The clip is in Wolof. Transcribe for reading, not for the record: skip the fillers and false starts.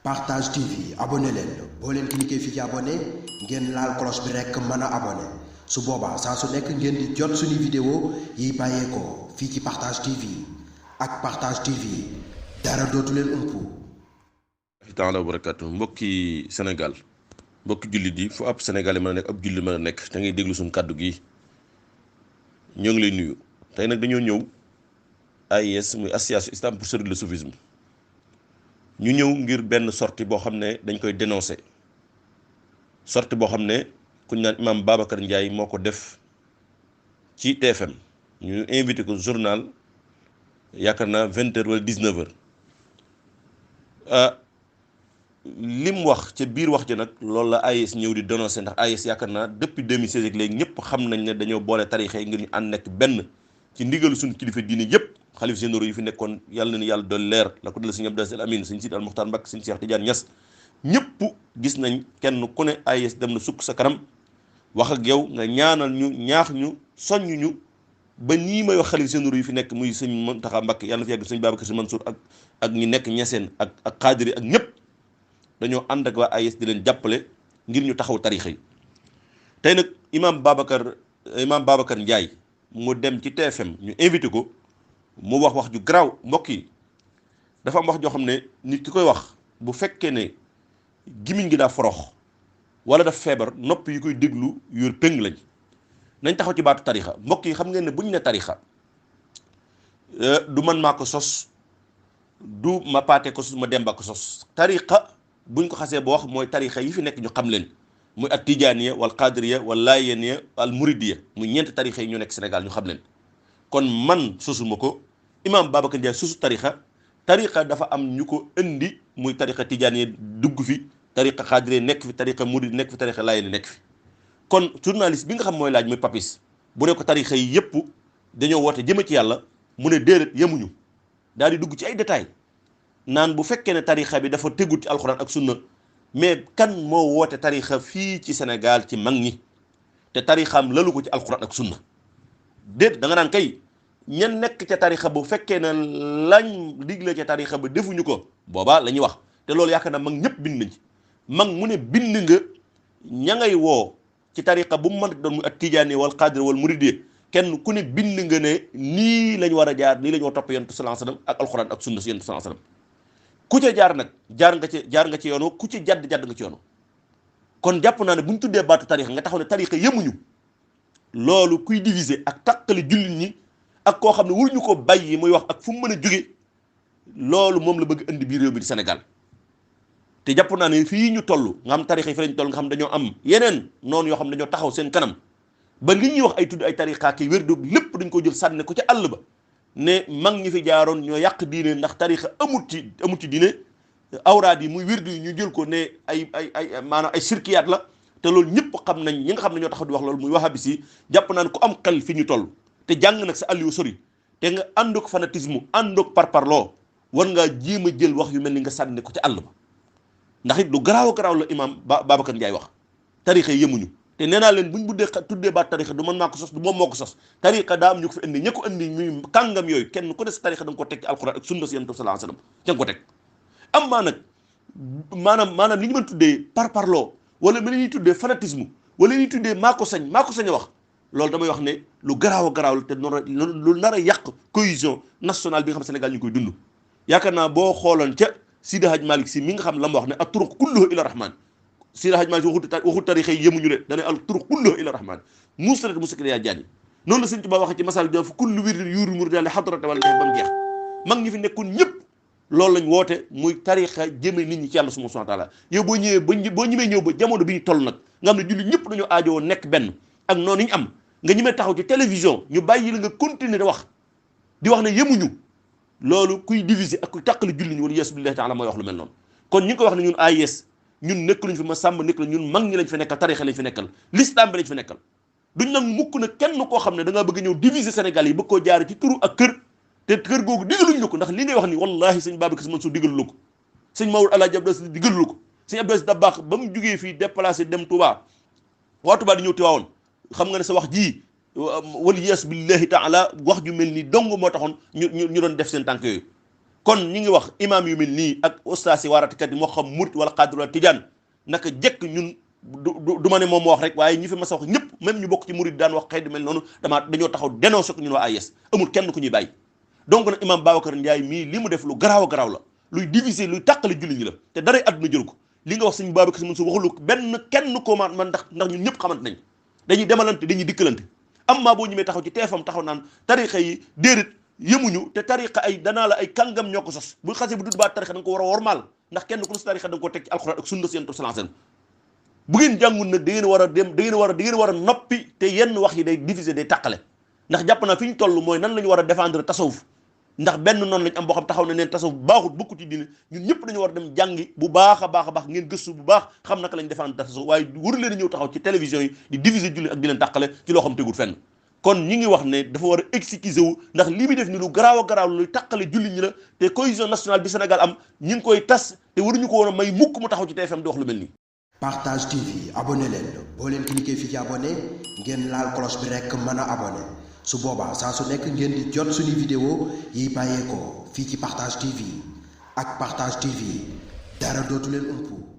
Partage TV abonné leen boo leen cliquer fi ci abonné ngeen laal cloche bi rekk mën a abonné su boobaa saa su nekk ngeen di jot suñu vidéo yi bàyyeekoo fii ci Partage TV ak Partage TV dara dootu leen umpu. taala barakatu mbokki Sénégal mbokki jullit yi fu ab Sénégalais mën a nekk ab jullit mën a nekk da ngay déglu suñu kàddu gi ñoo ngi lay nuyu. tey nag dañoo ñëw AIS muy association Islam pour sauver le soufisme ñu ñëw ngir benn sortie boo xam ne dañ koy dénoncer sortie boo xam ne ku ñu naan imam Babacar Ndiaye moo ko def ci TFM ñu invité ko journal yaakaar naa 20h wala 19h lim wax ca biir wax ji nag loolu la AIS ñëw di dénoncer ndax AIS yaakaar naa depuis 2016 ak léegi ñëpp xam nañ ne dañoo boole tarixa yi ngir ñu ànd nekk benn ci ndigalu suñu kilifa diine yëpp xalif généraux yi fi nekkoon yàlla na ni yàlla doon leer la ko dal sëñ Abdou Aziz Al Amin sëñ Sidi Al Muxtaar Mbàkke sëñ Cheikh Tidiane Niass ñëpp gis nañ kenn ku ne AIS dem na sukk sa kanam wax ak yow nga ñaanal ñu ñaax ñu soññ ñu ba nii may wax xalif généraux yi fi nekk muy sëñ Muntaxa Mbàkke yàlla na fi yàgg sëñ Babacar Si Mansour ak ñi nekk ñeseen ak xaadiri ak ñëpp dañoo ànd ak waa AIS di leen jàppale ngir ñu taxaw tarixa yi tey nag imam Babacar Ndiaye mu dem ci TFM ñu invité ko mu wax ju garaaw mbokk yi dafa am wax joo xam ne nit ki koy wax bu fekkee ne gimiñ gi daa forox wala daf feebar nopp yi koy déglu yor péng lañ nañ taxaw ci baatu tarixa mbokk yi xam ngeen ne bu ñu ne tarixa du man maa ko sos du ma paate ko sos ma demba ko sos tarixa buñ ko xasee ba wax mooy tarixa yi fi nekk ñu xam leen muy at tijaaniya wal qadiriya wal laayeniya al muridiya muy ñeenti tarixa yi ñu nekk Sénégal ñu xam leen kon man sosuma ko imam Babacar Ndiaye sosu tarixa dafa am ñu ko indi muy tarixa tijaaniya dugg fi tarixa qadiriya nekk fi tarixa murid nekk fi tarixa laayeni nekk fi kon journaliste bi nga xam mooy laaj muy papis bu ne ko tarixa yi yëpp dañoo woote jëme ci yàlla mu ne déedéet yemuñu daal di dugg ci ay détails naan bu fekkee ne tarixa bi dafa tegut ci alxuraan ak sunna mais kan moo woote tarixa fii ci Sénégal ci mag ñi te tarixam lalu ko ci alxuraan ak sunna déet da nga naan kay ñen nekk ca tarixa bu fekkee ne lañ digle ca tarixa ba defuñu ko boobaa la ñuy wax te loolu yaakaar naa mag ñëpp bind nañ ci mag mu ne bind nga ña ngay woo ci tarixa bu mu mën doon muy at tijaani wal qaadir wal muridiyya kenn ku ne bind nga ne nii lañ war a jaar nii la ñu war a topp yonent sallallahu alayhi wasallam ak alxuraan ak sunna si yonent sallallahu alayhi wasallam ku ca jaar nag jaar nga ci yoonu ku ci jadd nga ci yoonu kon jàpp naa ne bu ñu tuddee baatu tarixa nga taxaw ne tarixa yemuñu loolu kuy diviser ak tàqale jullit ñi ak koo xam ne waruñu ko bàyyi muy wax ak fu mu mën a jóge loolu moom la bëgg indi biir réew bi di Sénégal te jàpp naa ne fii ñu toll nga xam tarixa yi fi lañ toll nga xam dañoo am yeneen noonu yoo xam ne dañoo taxaw seen kanam ba li ñuy wax ay tudd ay tarixa ki wér doog lépp dañ ko jël sànne ko ca àll ba ne mag ñi fi jaaroon ñoo yàq diine ndax tarixa amut ci diine awraad yi muy wirdu yi ñu jël ko ne ay maanaam ay sirkiyaat la te loolu ñëpp xam nañ ñi nga xam ne ñoo taxaw di wax loolu muy wahabis yi jàpp naa ne ku am xel fi ñu toll te jàng nag sa àll yu sori te nga àndoog fanatisme àndoog parparloo war ngaa jéem a jël wax yu mel ni nga sànni ko ci àll ba ndax it lu garaaw la imam Babacar Ndiaye wax tarixa yi yemuñu te nee naa leen buñ buddee tuddee baat tarixa du man maa ko sos du moom moo ko sos tarixa daa am ñu ko fi indi ña ko indi muy kàngam yooyu kenn ku des tarixa da nga ko teg ci alquran ak sunna si yonent sallallahu alayhi wasallam ca nga ko teg am maa nag maanaam li ñu mën tuddee parparloo wala li ñuy tuddee fanatisme wala li ñuy tuddee maa ko sañ a wax loolu damay wax ne lu garaaw la te lu nar a yàq cohésion nationale bi nga xam Sénégal ñu koy dund yaakaar naa boo xooloon ca Sidi Hadj Malick si mi nga xam la ma wax ne at turuq kulluha ila rahman Sidi Hadj Malick waxu tarixa yi yemuñu de dane al turuq kulluha ila rahman musarat muskil yaa jaani noonu la Sëñ Tuubaa waxee ci masal jo fu kullu wirdin yuuru murid yàlla xadrata wala ba mu jeex mag ñi fi nekkoon ñëpp loolu lañ woote muy tarixa jëme nit ñi ci yàlla subhanahu wa ta'ala yow boo ñëwee ñëw ba jamono bi ñu toll nag nga xam ne julli ñëpp dañoo aajowoo nekk benn ak noonu ñu am nga ñemee taxaw ci télévision ñu bàyyi la nga continuer di wax ne yemuñu loolu kuy diviser ak kuy tàqali julli ñi wala yeesu billahi ta'ala mooy wax lu mel noonu kon ñi ngi koy wax ne ñun AIS ñun nekk luñ fi ma sàmm nekk la ñun mag ñi lañ fi nekkal tarixa lañ fi nekkal l'islam bi lañ fi nekkal duñ nag mukk na kenn koo xam ne da ngaa bëgg ñëw diviser Sénégal yi bëgg koo jaare ci turu ak kër te kër googu digaluñ la ko ndax li ngay wax ni wallahi sëñ Babacar Si Mansour digalu la ko sëñ Maodo Alaaji Abdou Aziz digalu la ko sëñ Abdou Aziz Dabakh ba mu jugee fii déplacé dem Touba waa Touba di ñëw Tiwaawoon xam nga ne sa wax ji wal yeesu billahi ta'ala wax ju mel ni dong moo taxoon ñu doon def seen tànk yooyu kon ñi ngi wax imam yu mel nii ak ustaas yi waaratikat yi moo xam murit wala xaadir wala tijaan naka jekk ñun du ma ne moom wax rek waaye ñi fi mas a wax ñëpp même ñu bokk ci murit daan wax xëy du mel noonu dañoo taxaw dénoncé ko ñun waa AIS amul kenn ku ñuy bàyyi. donc nag imam Babacar Ndiaye mii li mu def lu garaaw a garaaw la luy diviser luy tàqale julli ñi la te daray àdduna jël ko li nga wax suñu Babacar Mansour waxulu kenn koo man ndax ñun ñëpp xamante nañ dañuy demalante dañuy dikkalante am maa boo ñëmee taxaw ci teefam taxaw naan tarixa yi déedéet yemuñu te tarixa ay danaa la ay kàngam ñoo ko sos bu xasee bu dut baa tarixa da nga ko war a wormaal ndax kenn ku ne sa tarixa da nga ko teg ci alxuraan ak sunna seen to salansen bu ngeen jàngul nag da ngeen war a dem da ngeen war a noppi te yenn wax yi day diviser day tàqale ndax jàpp naa fi ñu toll mooy nan la ñu war a défendre tasawuf ndax benn noonu lañ am boo xam taxaw na neen tasawuf baaxut bokku ci diine ñun ñëpp dañu war a dem jàngi bu baax a baax ngeen gëstu bu baax xam naka lañ défendre tasawuf waaye waru leen a ñëw taxaw ci télévision yi di diviser julli ak di leen tàqale ci loo xam tegul fenn kon ñi ngi wax ne dafa war a excuser wu ndax lii muy def ni lu garaaw a garaaw luy tàqale julli ñi la te cohésion nationale bi Sénégal am ñi ngi koy tas te waruñu ko woon a may mukk mu taxaw ci TFM di wax lu mel nii. Partage TV abonné leen boo leen cliquer fii ci abonné ngeen laal cloche bi rek mën a abonné su boobaa saa su nekk ngeen di jot suñuy vidéo yi bàyyeekoo fii ci Partage TV ak Partage TV dara dootu leen umpu.